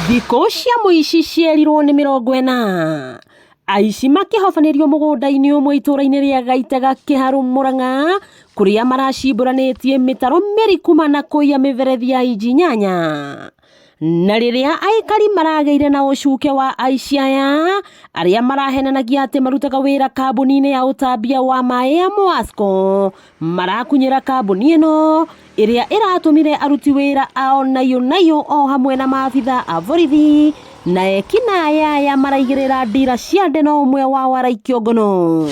Thikũ cia mũici cierirwo nĩ 40. Aici makĩhobanĩrio mũgũnda-inĩ ũmwe itũũra-inĩ rĩa Gaitega Kĩharũ Mũrang'a kũrĩa maracimbũranĩtie mĩtaro mĩriku na kũiya mĩberethi ya inji 8. Na rĩrĩa aikari maragĩire na ũcuke wa aici aya arĩa marahenanagia atĩ marutaga wĩra kambuni-inĩ ya ũtambia wa maĩ ya Mwasco, marakunyĩra kambuni ĩno ĩrĩa ĩratũmire aruti wĩra ao naiyũ naiyũ o hamwe na maabitha a borithi na ekinaĩ aya maraigĩrĩra ndira ciande no ũmwe wao araikio ngono.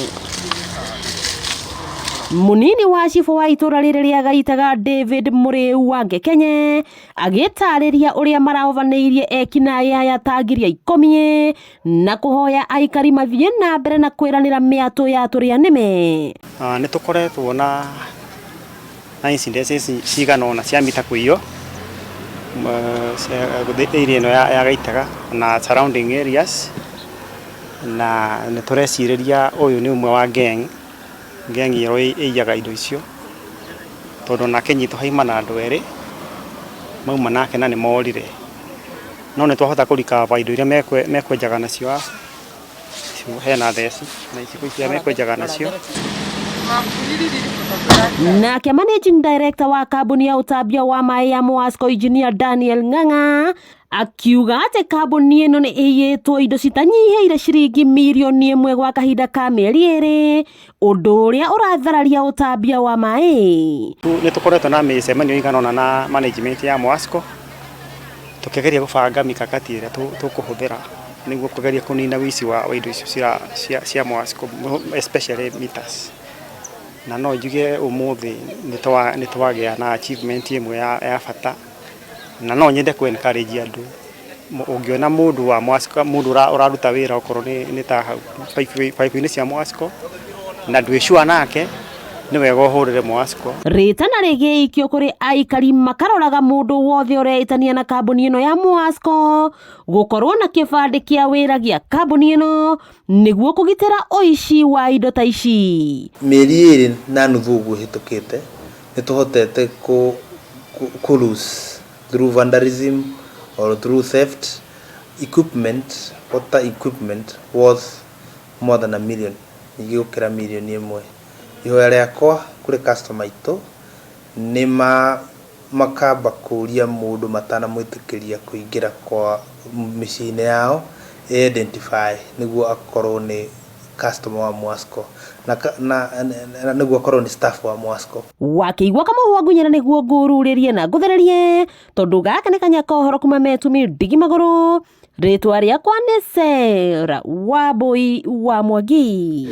Munini wa cibũ wa itũra rĩrĩ rĩa Gaitaga David Mũrĩu wa Ngekenye agĩtarĩria ũrĩa marahobanĩirie ekinaĩ aya ta 10,000 na kũhoya aikari mathiĩ na mbere na kwĩranĩra mĩatũ ya tũrĩa nĩme. Nĩ tũkoretwo na incidents cigana ũna cia mita kũiywo area ĩno ya Gaitaga na surrounding areas, na nĩ tũrecirĩria ũyũ nĩ ũmwe wa gang ĩrĩa ĩiyaga indo icio, tondũ onake nyitwo haima na andũ erĩ mauma nake na nĩ morire, no nĩ twahota kũ recover indo iria mekwenjaga nacio haha. Hena theci na iciko iria mekwenjaga nacio. Nake managing director wa kambuni ya ũtambia wa maĩ ya Mwasco Engineer Daniel Ng'ang'a akiuga atĩ kambuni ĩno nĩ ĩiyĩtwo indo citanyihĩire ciringi mirioni 1 gwa kahinda ka mĩeri 2, ũndũ ũrĩa ũrathararia ũtambia wa maĩ. Nĩ tũkoretwo na mĩcemanio ĩigana ũna na management ya Mwasco tũkĩgeria gũbanga mikakati ĩrĩa tũkũhũthĩra nĩguo kũgeria kũnina ũici wa indo icio cia Mwasco, especially meters. Na no njuge ũmũthĩ nĩ twagĩa na achievement ĩmwe ya bata, na no nyende kũ encourage andũ, ũngĩona mũndũ wa Mwasco, mũndũ ũraruta wĩra okorwo nĩ ta hau pipe-inĩ cia Mwasco na ndwĩ sure nake, nĩ wega ũhũrĩre Mwasco. Rĩtana rĩgĩikio kũrĩ aikari makaroraga mũndũ wothe ũreĩtania na kambuni ĩno ya Mwasco gũkorwo na kĩbandĩ kĩa wĩra gĩa kambuni ĩno nĩguo kũgitĩra ũici wa indo ta ici. Mĩeri 2.5 ũguo ĩhĩtũkĩte nĩ tũhotete kũ lose through vandalism or through theft equipment, water equipment worth more than a million, nyingĩ gũkĩra mirioni 1. Ihoya rĩakwa kũrĩ customer aitũ nĩ makamba kũria mũndũ matanamwĩtĩkĩria kũingĩra kwa mĩciĩ-inĩ yao identify nĩguo akorwo nĩ customer wa Mwasco na nĩguo akorwo nĩ staff wa Mwasco. Wakĩigua kamũhwa ngunyĩra nĩguo ngũrurĩrie na ngũthererie, tondũ gaka nĩ kanya ka ũhoro kuma metumi ndigi magũrũ. Rĩtwa rĩakwa nĩ Sarah Wambui wa Mwangi.